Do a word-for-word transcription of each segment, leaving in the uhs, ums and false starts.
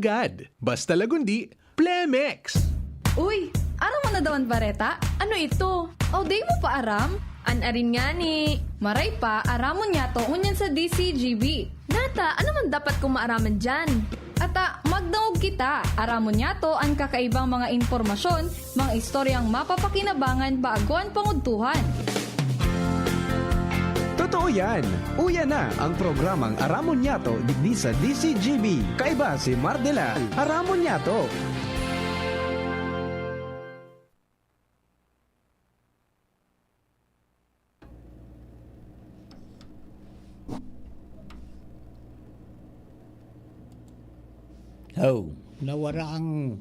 Gad, basta lagundi, Plemex! Uy, aram mo na daw an bareta? Ano ito? Aw, di mo pa aram? An arin ngani. Maray pa, aramon niyato ngunyan sa D C G B. Nata, ano man dapat kong maaraman diyan? Ata, magdangog kita. Aramon niyato an kakaibang mga impormasyon, mga istoryang mapapakinabangan bago an pangudtuhan. Totoo yan! Uya na ang programang Aramon Niyato digdi sa D C G B. Kaiba si Mardela. Aramon Niyato! Oh, nawara ang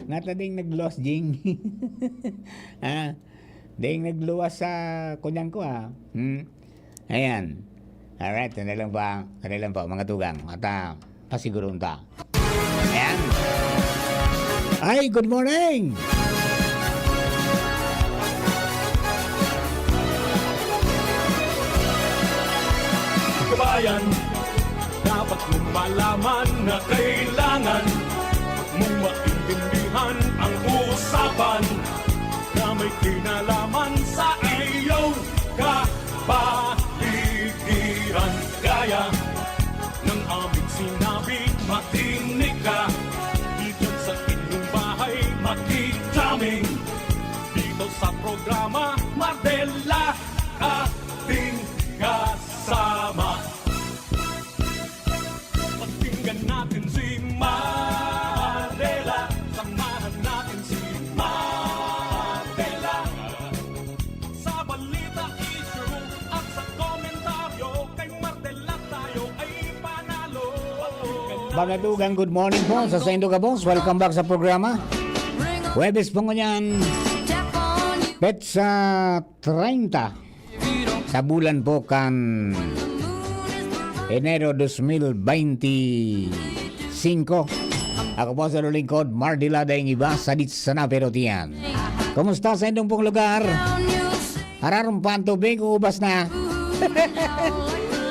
nata ding nag-lost, Jing. Ah, ding nagluwas sa kunyang ko, ah. Hmm? Ayan. Alright, sandali lang pa. Sandali lang pa, mga tugang. At, ah, pasiguroon ta. Ayan. Ay, good morning! Kabayan, dapat mong malaman na kailangan mong maintindihan ang usapan na may kinalaman sa iyong kapaligiran. Kaya ng aming sinabi, makinig ka. Dito sa inyong bahay, makinig kami. Dito sa programa, Mardela, ating kasama. Pakinggan natin si Mardela. Samahan natin si Mardela. Sa balita, issue, at sa komentaryo, kay Mardela tayo ay panalo. Mga tugang, good morning po sa saindo gabos. Welcome back sa programa. Huwebes po ngunyan, petsa treinta sa bulan po kan Enero dos mil beinti singko. Ako po sa lulingkod, Mardela, daing iba, sadit sana pero tiyan. Kumusta sa indong pong lugar? Hararom pa ang tubig, uubas na.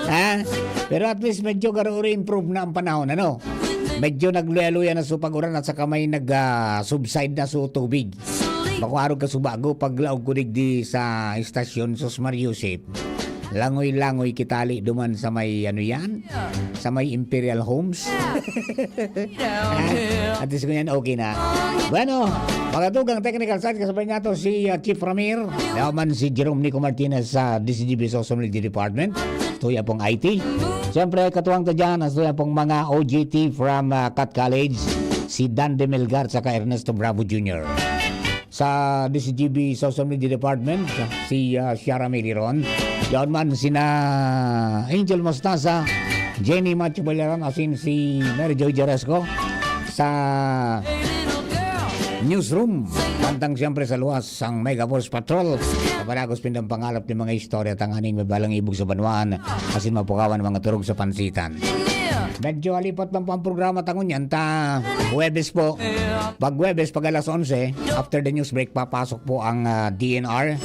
Ha? Pero at least medyo garo-, improve na ang panahon, ano? Medyo nagluya-luya na so pag-uran at saka may nag, ah, subside na so tubig. Bako arog ka subago, paglaog ko digdi sa istasyon, sus, Mario Joseph. Langoy-langoy kitali duman sa may, ano yan? Sa may Imperial Homes. At least ngunyan, okay na. Bueno, mga tugang technical side, kasabay niya to si, ah, Chief Ramir. Yaman si Jerome Nico Martinez sa D C G B Social Media Department. Tuya pong I T. Siyempre, katuwang ta dyan, ang tuya pong mga O G T from, ah, Cat College, si Dan de Melgar saka Ernesto Bravo Junior. Sa D C G B Social Media Department, si, ah, Shara Miliron. Yaon man sina Angel Mostaza, Jenny Macho Balaran, asin si Mary Joy Jaresco sa newsroom. Kantang siyempre sa luwas ang Mega Force Patrol. Kapanagos pindang pangalap ni mga istorya tanganing may balang ibog sa banwaan, asin mapukawan mga turog sa pansitan. Medyo halipot lang po ang programa ta ngunyan ta Huwebes po. Pag Huwebes, pag alas onse, after the news break, papasok po ang, ah, D N R,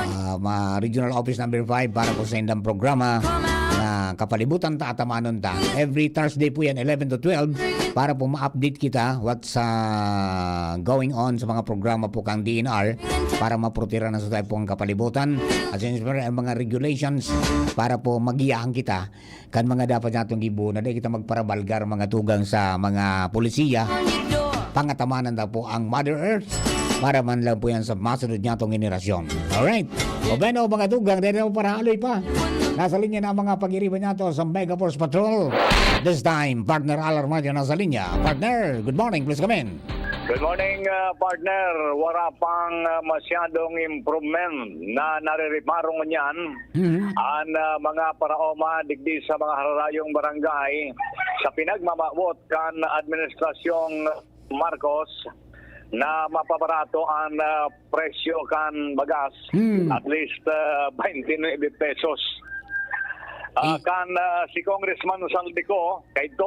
ah, ma-, Regional Office Number Five para po sa indang programa na Kapalibutan Ta, Atamanon Ta. Every Thursday po yan, eleven to twelve, para po ma-update kita what's, ah, going on sa mga programa po kang D N R para maproteksyonan sa tayo po ang kapalibutan. At siyempre, ang mga regulations para po magiyahan kita kan mga dapat natong gibohon na di kita magparabalgar, mga tugang, sa mga polisiya. Pangatamanan ta po ang Mother Earth para man lang po yan sa masunod niyatong henerasyon. Alright. O bueno, mga tugang, dahil na po para haloy pa. Nasa linya na ang mga pag-iriba niyato sa Mega Force Patrol. This time, Partner Al Armadio nasa linya. Partner, good morning. Please come in. Good morning, ah, partner. Wala pang, ah, masyadong improvement na narireparo ngunyan Mhm. an, ah, mga paraoma digdi sa mga hararayong barangay sa pinagmamawot kan Administrasyong Marcos na mapabarato an, ah, presyo kan bagas, Hmm. at least, ah, twenty-nine pesos. Ah, Eh. kan, ah, si Congressman Zaldy Co, kaito,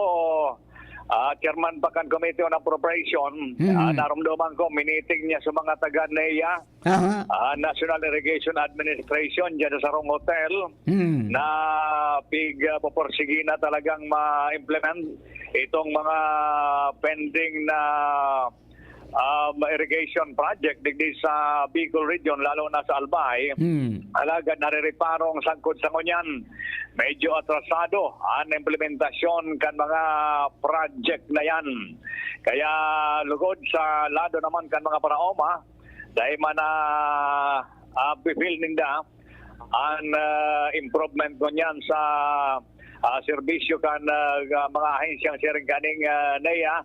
ah, chairman pa kan Committee on Appropriation, Hmm. ah, narumduman ko, miniting niya sa mga taga NEA, Aha. ah, National Irrigation Administration, dyan sa sarong hotel, Hmm. na pig, ah, pupursigi na talagang ma-implement itong mga pending na, um, irrigation project digdi sa Bicol Region, lalo na sa Albay. Hmm. Alagad narereparong sagkod sa ngunyan, medyo atrasado an implementasyon kan mga project na yan. Kaya lugod sa lado naman kan mga paraoma, dai man na, ah, feel ninda an, ah, improvement ngunyan sa, ah, serbisyo kan, ah, mga ahensyang siring kaning, ah, NEA.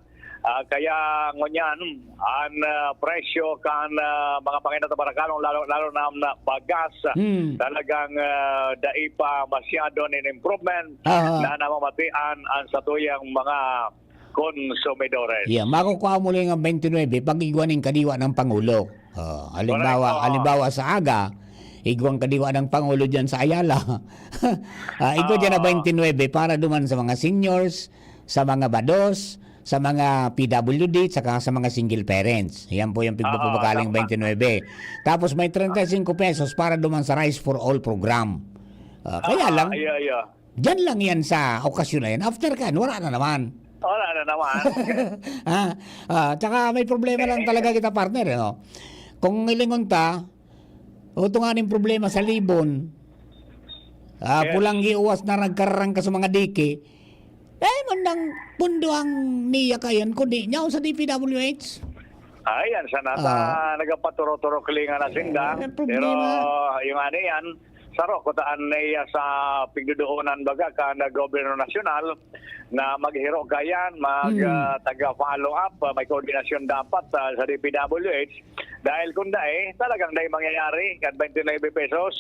Ah, kaya ngunyan, an, ah, presyo kan, ah, mga panginot na barakalong, lalo, lalo na, na bagas, Hmm. talagang, ah, dai pa masyado nin improvement Aha. na namamatian an satuyang mga konsumidores. Yeah, makukua mo lang ang twenty-nine pag igwa nin kadiwa ng Pangulo. Oh, halimbawa, Correct, oo. halimbawa sa aga, igwang kadiwa ng Pangulo dyan sa Ayala. Ah, igwa dyan na Oo. twenty-nine para duman sa mga seniors, sa mga bados, sa mga P W D, saka sa mga single parents. Yan po yung Oo, pagpapabakaling tama. twenty-nine. Tapos may treinta y cinco pesos para duman sa Rice for All program. Ah, kaya Ah, lang, iyo, iyo. Diyan lang yan sa okasyon na yan. After ka, wala na naman. Wala na naman. Ah, ah, tsaka may problema lang talaga kita, partner, eh, no? Kung ilingon ta, o tunganing problema sa Libon, ah, Yes. pulang giuwas na nagkararangka sa mga dike, eh, man nang pundo ang niya kayan, kundi niya sa D P W H. Ayan, sana ta Ah. nagapaturo-turo kalinga na sinda. Eh, ang Pero problema. yung ano yan, saro ko taan na iya sa pigdodoonan baga kan gobyerno nasyonal na maghiro kayan, mag, Hmm. ah, taga-follow up, ah, may koordinasyon dapat, ah, sa D P W H. Dahil kung dai, talagang dai mangyayari kan twenty-nine pesos.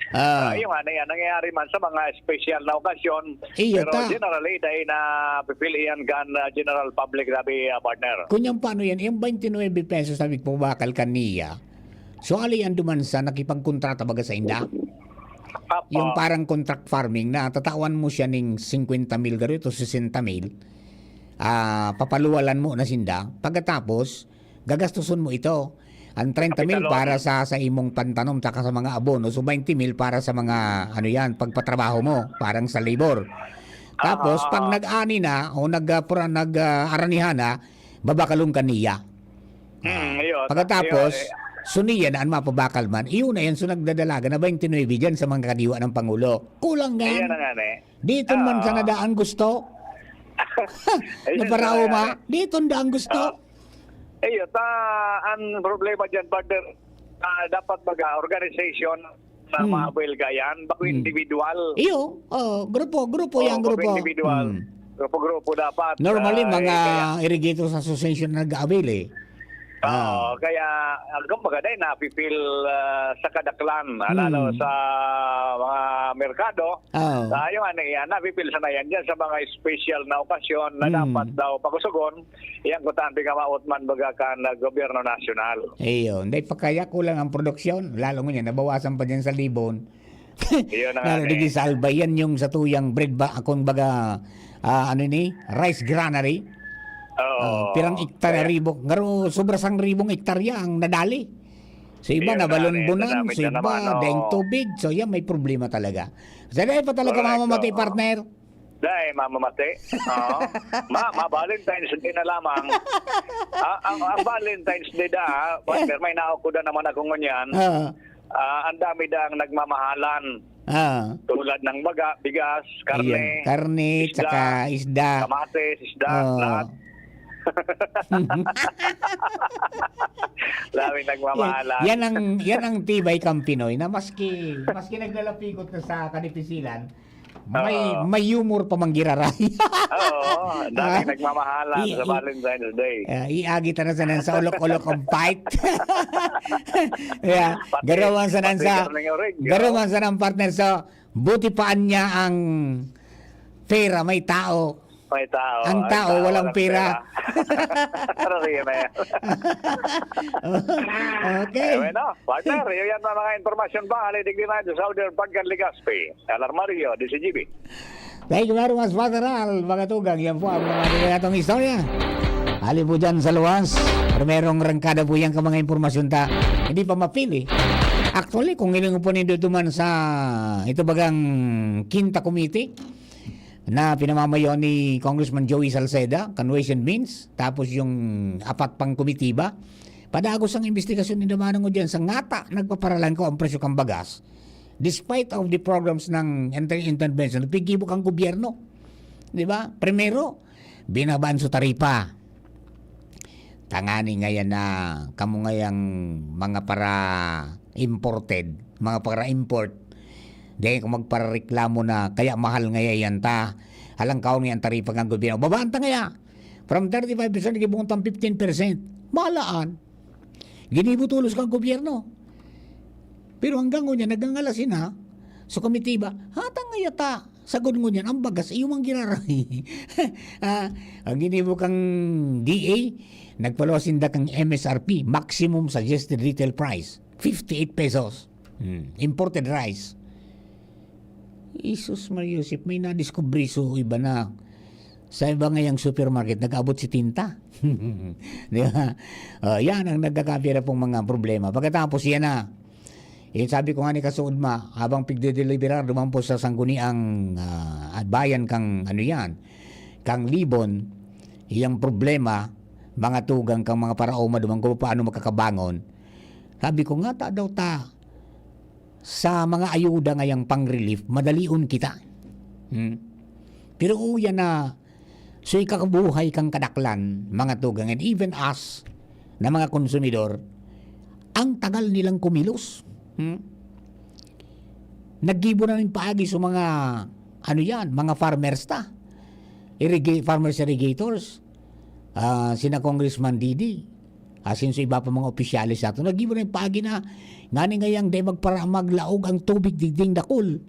Ah. Ah, yung ano yan, nangyayari man sa mga special na okasyon. Iyo Pero ta. generally, dai na pipilian kan, ah, general public, sabi, ah, partner. Kunyang paano yan? Yung twenty-nine pesos sabi ko, bakal kaniya. So, ali yan duman sa nakipagkontrata baga sa inda? Apo. Yung parang contract farming na tatawan mo siya ning singkwenta mil garo ito, sesenta mil. Ah, papaluwalan mo na sinda. Pagkatapos, gagastuson mo ito. Ang treinta mil Kapitalon. para sa, sa imong pantanom tsaka sa mga abono. So, twenty mil para sa mga, ano yan, pagpatrabaho mo, parang sa labor. Tapos, Aha. pag nag-ani na o nag, ah, pura-, nag, ah, aranihan na, babakalon ka niya. Hmm, Ah, iyo, pagkatapos, iyo, eh. so niya na an mapabakal man, iyo na yan, so nagdadalaga na twenty-nine diyan sa mga kadiwa ng Pangulo. Kulang Ayan yan. na nga, ne. Dito man Ah. sana daang gusto. Ayun Na para na nga, uma, ne. dito daang gusto. Ah. Iyo, ta, ang problema dyan, partner, ah, dapat baga organization na Hmm. mabuel ka yan, bako Hmm. individual. Iyo, oh, grupo, grupo Oo, yan, bako grupo. individual. Hmm. Grupo-grupo dapat, Normally, ah, mga eh, kaya irrigators association na nag-a-avail eh. Oo, Ah. kaya, ah, kumbaga, dahil nafe-feel, ah, sa kadaklan, ah, lalo Hmm. sa mga merkado, Oo. ah, yung ano yan, nafe-feel sana yan dyan sa mga special na okasyon na Hmm. dapat daw pakusugon, yan kung taan pigkamaot man baga kan, ah, gobyerno nasyonal. Ayun, dahil pa kaya kulang ang produksyon, lalo ngunyan, nabawasan pa dyan sa Libon. Iyon na nga Lalo eh. digdi sa Albay, yan yung sa tuyang bread ba, akong baga, ah, ano ni, rice granary. Oo. Ah, pirang ektarya, Kaya ribo. Ngaro, sobra sang ribong ektarya ang nadali. So, iba Iyon na nga eh, nabalon-bunan, nadami so na iba, naman, oo. daing tubig. So, yan, may problema talaga. Sa dahil pa talaga Correct, mamamati, oo. partner. Dahil mamamati. Oo. Ma, ma Valentine's Day na lamang. Ah, ang, ang Valentine's Day da, ha, partner, may naokudan naman ako ngunyan. Oo. Ah, ang dami dang nagmamahalan. Ah. Tulad ng baga, bigas, karne, Ayan. Karne, isda, tsaka isda. kamatis, isda, Oo. lahat. Daming nagmamahalan. Yan, yan ang, yan ang tibay kang Pinoy na maski, maski naglalapikot na sa kadipisilan, may, Oo. may humor pa manggiraray. Oo, daming Ah. nagmamahalan I-, sa i-, Valentine's Day. Ah, iagi ta na sana sa olok-olok ang fight. Yeah. Pati, Garawan sa pati nansa. Karneng Oreg, Garawan oh. sa nang partner. So, buti pa anya ang pera, may tao. May tao. Ang May tao, tao, walang walang pera. pera. Pero yun na yan. Okay. Eh, bueno, partner, yun yan ang mga impormasyon ba? Hali, digdi na sa Southern Pagkan Legazpi. Alarmario, D C G B. Thank you very much, Father Al. Mga tugang, yan po ang mga tugang atong istorya. Hali po dyan sa luwas. Primerong rangkada po yan ka mga impormasyon ta. Hindi pa mapili. Actually, kung ilingon po nindo duman sa ito bagang Quinta Committee, na pinamamayo ni Congressman Joey Salceda, kan Ways and Means, tapos yung apat pang komitiba, padagos ang investigasyon ni Damano Ngudyan sa ngata, nagpaparalangkaw ang presyo kan bagas, despite of the programs ng inter-, intervention, pigibo kang gobyerno. Di ba? Primero, binaban su taripa. Tangani ngayan na kamo ngayang mga para imported, mga para import, dai ko magparareklamo na kaya mahal ngayan ta. Alang kaon ngayan taripa kan gobyerno. Babaan ta ngaya. From thirty-five percent, gibungon tang fifteen percent. Mahalaan. Ginibo tolos kan gobyerno. Pero hanggang ngunyan, nagangalas na sa komitiba, hatang ngaya ta, sagod ngunyan, ang bagas, iyo mang giraray. Ah, ang ginibo kang D A, nagpaluwas sinda kang M S R P, maximum suggested retail price, fifty-eight pesos. Hmm, imported rice. Jesus Maria Joseph, may nadiskubre so iba na. Sa iba ngayang supermarket, nag-abot setenta. Di ba? Oh, yan ang nagkakapira pong mga problema. Pagkatapos, yan na. Eh, sabi ko nga ni Kasuod Ma, habang pigdedeliberar, duman po sa sangguniang, ah, bayan kang, ano yan, kang Libon, iyang problema, mga tugang kang mga paraoma, duman ko paano makakabangon. Sabi ko nga, ta daw ta, sa mga ayuda ngayang pang-relief, madalion kita. Hmm. Pero uya na, so ikabuhay kang kadaklan, mga tugang, and even us, na mga konsumidor, ang tagal nilang kumilos. Hmm? Naggibo na ning paagi sa mga, ano yan, mga farmers ta. Irriga-, farmers irrigators, ah, sina Congressman Didi, asin sa iba pa mga opisyales sa ato. Naggibo na yung paagi na, ngani ngayang dai magpara-, maglaog ang tubig digding dakul.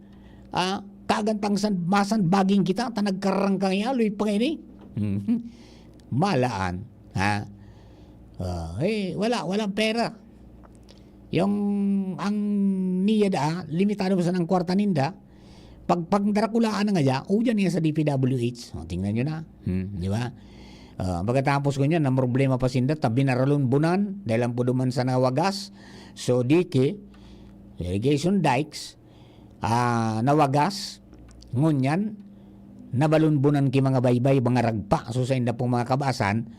Ah, kagantang san, masanbaging kita, ta nagkararangkang yaloy pa ngayon eh. Mhm. Malaan, ha? Ah, eh, wala, walang pera. Yung, ang niya da, limitado pa sa ng kwarta ninda, pag, pag darakulaan na nga ya, o, dyan yan sa D P W H. O, tingnan nyo na. Hmm, di ba? Ah, pagkatapos ko niyan, ang problema pa sinda, ta binaralunbunan, dahil ang puduman sa nawagas. So, dike, irrigation dikes, ah, nawagas, ngunyan, nabalunbunan ki mga baybay, mga ragpa. So, sa inda pong mga kabasan,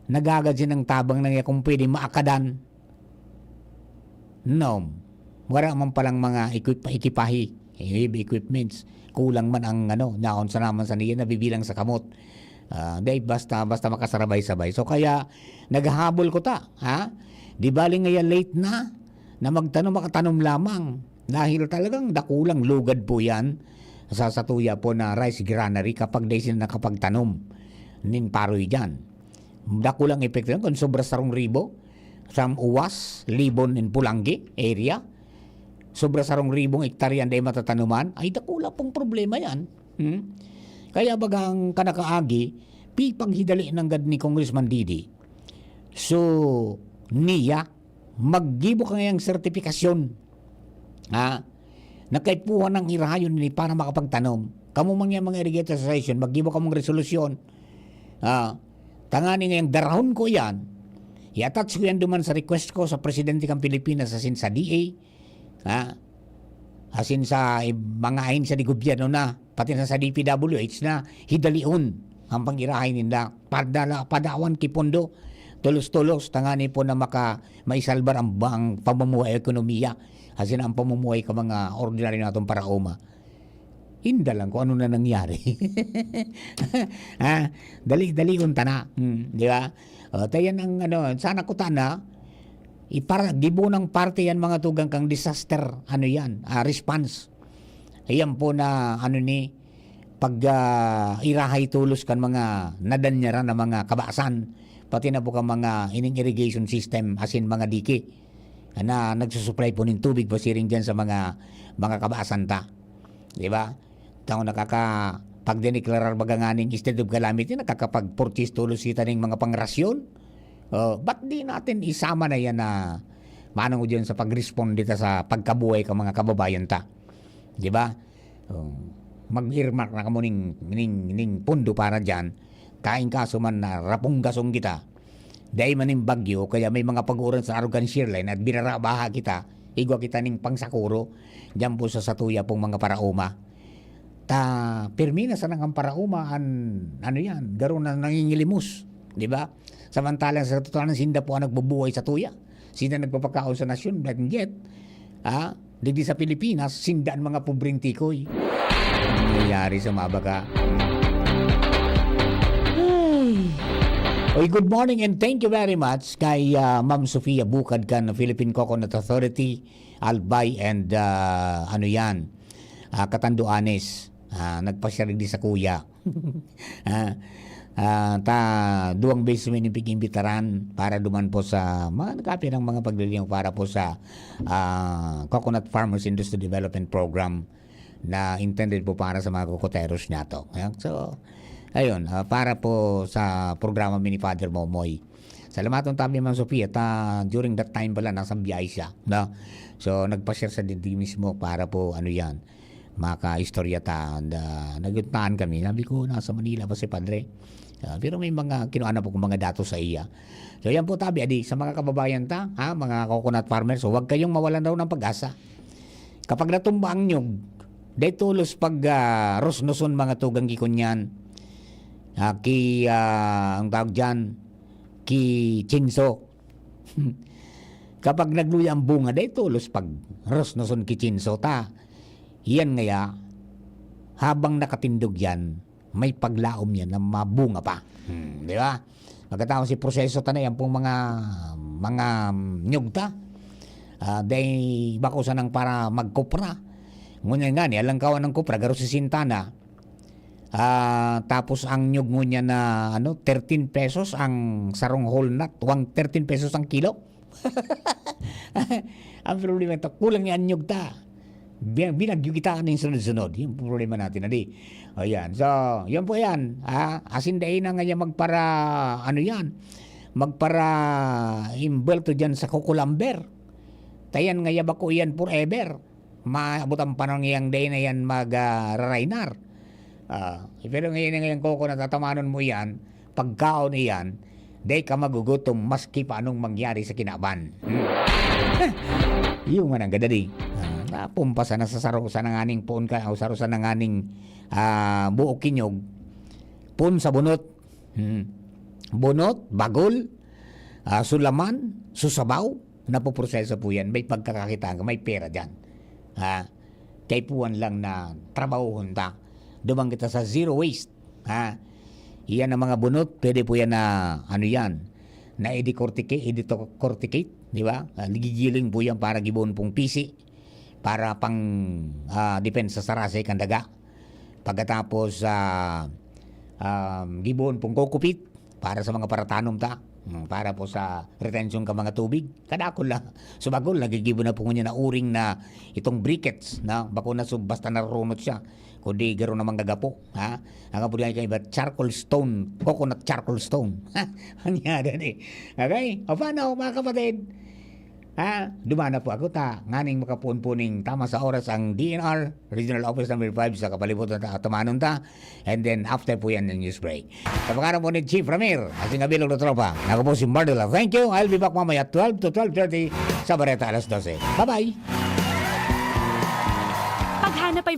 nagagad sinang tabang na niya kung pwede maakadan. No. Wala man palang mga equip-, ekipahe, heavy equipments. Kulang man ang, ano, naon sa naman sa niya nabibilang sa kamot. Ah, dahil basta, basta makasarabay-sabay. So, kaya naghahabol ko ta, ha? Di bali ngaya late na, na magtanom, makatanom lamang. Dahil talagang dakulang lugad po yan sa, sa tuya po na rice granary kapag dahil sila nakapagtanom nin paroy dyan. Dakulang epekto yan kung sobra sarong ribo, sa Uwas, Libon and Pulanggi area. Sobra sarong ribong hektarya ang dai matatanuman. Ay, dakula pong problema yan. Hmm? Kaya baga ang kanakaagi, pipaghidali nanggad ni Congressman Didi. So, niya, maggibo ka ngayang sertifikasyon. Ha? Nakaipuhan ng irahayon ni para makapagtanom. Kamo man nga mga Irrigator Association, maggibo kamong resolusyon. Ah, tangani ngayang darahon ko yan, i-attach ko yan duman sa request ko sa presidente kang Pilipinas asin sa D A. Ha? Asin sa ib-, mga ahensya de gobyerno na, pati na sa D P W H na, hidalion ang pag-irahay ninda. Padala-, padawan ki pondo, tulos-tulos, tangani po na maka-, maisalbar ang, ang pamumuhay, ekonomiya, asin ang pamumuhay ka mga ordinaryo natong paraoma. Hinda lang kung ano na nangyari. Ha? Dali, dali unta na. Hmm, di ba? O, tayan ang ano, sana ko tana, ipara-, gibonang parte yan mga tugang kang disaster, ano yan, ah, response. Ayan po na, ano ni, pag, ah, irahay tulos kan mga nadanyaran na mga kabasan, pati na po kan mga ining irrigation system, asin mga dike, na nagsusupply po nin tubig pasiring dyan sa mga, mga kabasan ta. Di ba? Tao nakaka-, pag dineklarar baga nganing state of calamity, nakakapag-purchase tulos kita ning mga pangrasyon. Oh, ba't di natin isama na yan na manong dyan sa pag-respond dita sa pagkabuhay ka mga kababayan ta? Di ba? Oh, mag-earmark na kamo ning, ning, ning pondo para dyan. Kain kaso man na rapunggasong kita. Dai man ning bagyo, kaya may mga pag-uuran sa Arugan Shearline at binarabaha kita, igwa kita ning pangsakuro, dyan po sa satuya pong mga paraoma. Ta, pirmi na sana kan paraoma an, ano yan, garo na nangingilimos, di ba? Samantalang sa katotohanan, sinda po ang nagbubuhay sa tuya. Sinda nagpapakaon sa nasyon, but yet, ah, digdi sa Pilipinas, sinda ang mga pobreng tikoy. Nangyayari sa mga baga. Ay. Oy, good morning and thank you very much kay, ah, Ma'am Sofia Bukad kan Philippine Coconut Authority, Albay and, ah, ano yan, ah, Catanduanes. Ah, nagpasyar digdi sa kuya. Ah, ah, ta, duwang beses mi nin pag-imbitaran para duman po sa mga nagkapirang mga paglilingkod para po sa, ah, Coconut Farmers Industry Development Program na intended po para sa mga kokoteros niyato. Ayan. So, ayun, ah, para po sa programa mi ni Father Momoy. Salamaton tabi, Ma'am Sofia, ta during that time pala, nasa biyahe siya, no? So, nagpa-share sa digdi mismo para po, ano yan, makaistorya ta. And, ah, naguntahan kami. Sabi ko, "Nasa Manila pa si Padre." Ah, pero may mga kinuha na po kong mga datos sa iya. So, yan po, tabi, adi, sa mga kababayan ta, ha, mga coconut farmers, so, huwag kayong mawalan daw ng pag-asa. Kapag natumba ang nyug, dahil tulos pag, ah, rosnoson mga tugang ki kunyan, ah, ki, ah, ang tawag dyan, ki chinso. Kapag nagluya ang bunga, dahil tulos pag rosnoson ki chinso ta. Yan ngaya, habang nakatindog yan, may paglaom yan na mabunga pa. Hmm, di ba? Pagkatapos si proseso ta na yan pong mga, mga nyug ta. Ah, dahil bako sanang para magkopra. Ngunyan nga, ni alang kawan ng kopra, garo sisenta na. Ah, tapos ang nyug ngunyan na, ano, thirteen pesos ang sarong whole nut. Wang thirteen pesos ang kilo. Ang problema ito, kulang yung anyog ta. Bi-, binagyo kita ning sunod-sunod. Yung problema natin, adi. O yan. So, yun po yan. Ha? Asin dai na nga yan magpara, ano yan, magpara imbelto dyan sa kukulamber. Tayan nga yan bako yan forever. Maabot ang panahon ngayang dai na yan mag, ah, raraynar. Ah, pero ngayon na ngayon, coconut, tatamanon mo yan, pagkaon iyan, dai ka magugutom maski pa anong mangyari sa kinaban. Hmm. Yung nga nang gadadi. Ah, napumpasa na sa saro sa nanganing poon ka, o saro sa nanganing, ah, buok kinyog, poon sa bunot. Hmm. Bunot, bagol, ah, sulaman, susabaw, napoproseso po yan. May pagkakakitaan ka, may pera dyan. Ha? Kaipuhan lang na trabahohon ta. Duman kita sa zero waste. Ha? Iyan ang mga bunot, pwede po yan na, ano yan, na i-decorticate, i-decorticate, di ba? Ah, gigiling po yan para gibohon pong pisi, para pang, ah, depensa sa rasa kan daga. Pagkatapos, ah, um, gibohon pong kokopit para sa mga paratanom ta. Mm, para po sa retention ka mga tubig. Kadakol lang. Subagol, nagigibo na po ngunyan na uring na itong briquettes, na bako na sub-, basta narurunot siya. Kundi garo na manggagapo, ha? Ang apo diyan kaiba, charcoal stone, coconut charcoal stone. Anyada ni. Okay? O paano, mga kapatid? Ha? Dumana po ako ta. Nganing makapuon-puning tama sa oras ang D N R, Regional Office Number five sa Kapalibutan ta, Tamanon ta. And then, after po yan ng news break. Sa pangalan po ni Chief Ramir, asing kabilog na tropa, ako po si Marnela. Thank you. I'll be back mamaya twelve to twelve thirty sa Bareta alas dose. Bye-bye! Paghanap ay